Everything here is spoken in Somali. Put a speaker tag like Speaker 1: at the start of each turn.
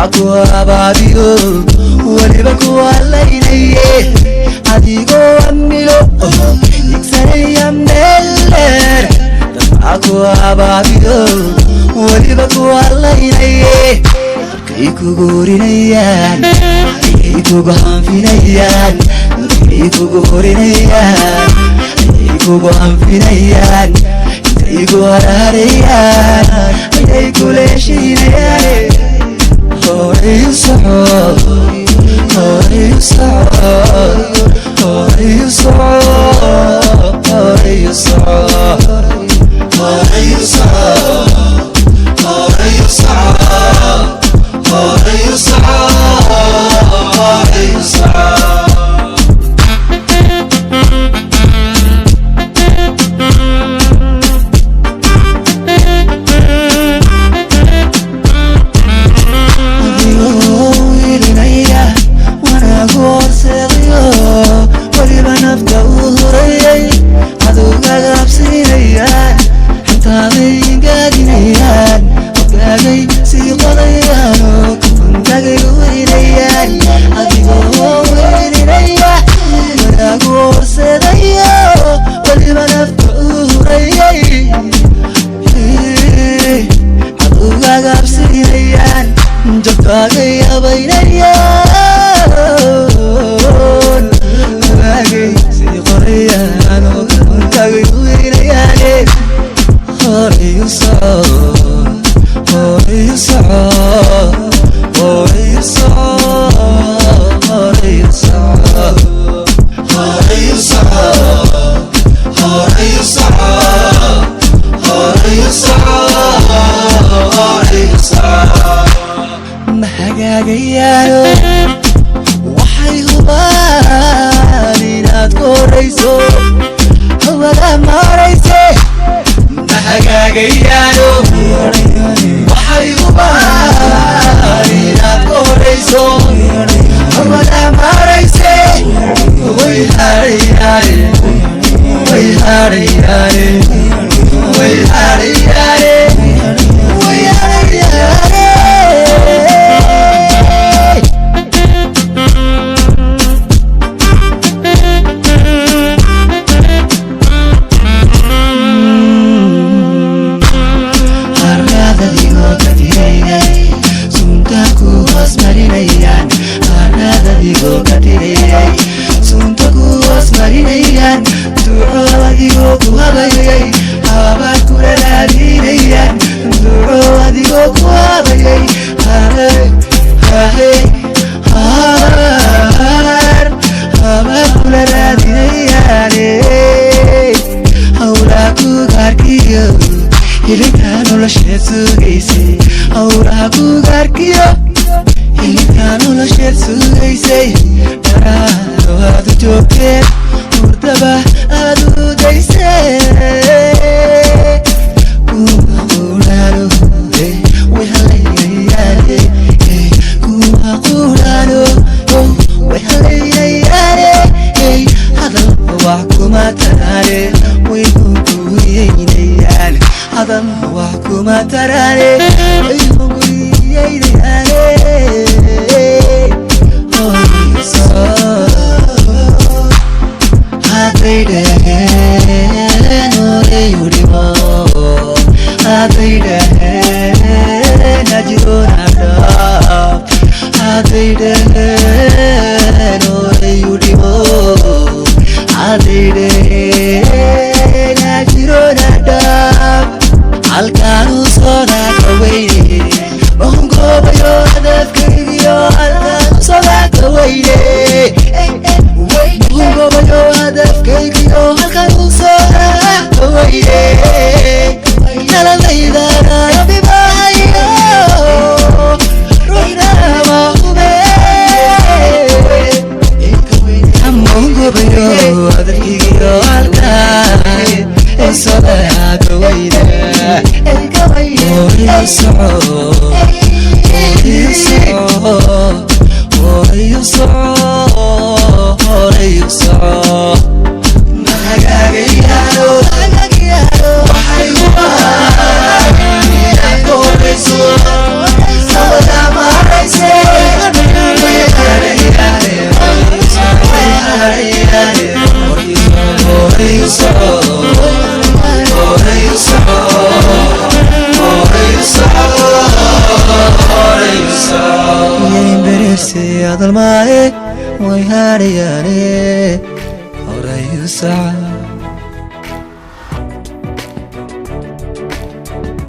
Speaker 1: Ku abaabiyo weliba ku halaynaye, adigoo amilo igsanaya meel dheer. Dadbaa ku abaabiyo weliba ku halaynaye, markay kugu horinayaan ayay kugu hanfinayaan, markay kugu horinayaan ayay kugu hanfinayaan, intay ku harharayaan ayay kula heshiinayaan. Horay u soco, horay u soco, horay u soco, horay u soco, horay u soco, horay u soco, horay u soco, horay u soco. Adigoo wiilinaya wanaagu horseedayo weliba nafta u hurayay, cadowgaaga absiinayaan, xantaaday gaadinayaan, hoggaagay sii qodayaan oo kafankaagay weynayaan. Adigoo wiilinaya wanaagu horseedayo weliba nafta u hurayay, cadowgaaga absiinayaan, jabkaagay habaynayaan, hagaagay sii qorayaan oo kafankaagay weynayaan. Horay u soco, horay u soco, horay u soco, horay u soco, horay u soco, horay u soco, horay u soco, horay u soco. Ma hagaagayaano waxay hubaan inaad ku horayso hawada maarayse. Ma hagaagayaano waxay hubaan inaad ku horayso hawada maarayse. Way harayaane, way harayaane, way harayaane, way harayaane. Harraadadigoo ka tirayay sunta ku hoos marinayaan, harraadadigoo ka tirayay sunta ku hoos marinayaan, duco adigoo ku habayay habaad kula raadinayaan, duco adigoo ku habayay hahay hahay har habaad kula raadinayaan. Hawlaha ku gaarkiyo hilinka nolosheed sugaysay, hawlaha ku gaarkiyo hilinka nolosheed sugaysay, dharaaro aad u joogteen hurdaba aad u daysay. Kuma quraano way halaynayaane, kuma quraano way halaynayaane, hadal wax kuma taraane way hunguriyeynayaan, hadal wax kuma taraane way hunguriyeynayaane. Hadday dhaheen horay u dhimo, hadday dhaheen ajiroona dhaaf, hadday dhaheen horay u dhimo, hadday dhaheen ajiroona dhaaf, halkaanu soodaa ka weyne mahungoobayo hadafkaygiyo, halkaanu soodaa ka weyne mahungoobayo hadafkaygiyo, halkaanu soodaa ka weyne naladaydana rabbibahayo ruuxna mahube mahungoobayo hadafkaygiyo, halkaan soodaa ka weyne. Horay u soco, horay u soco, horay u soco. Hadalmaaye, way hadhayaane, horay u soco.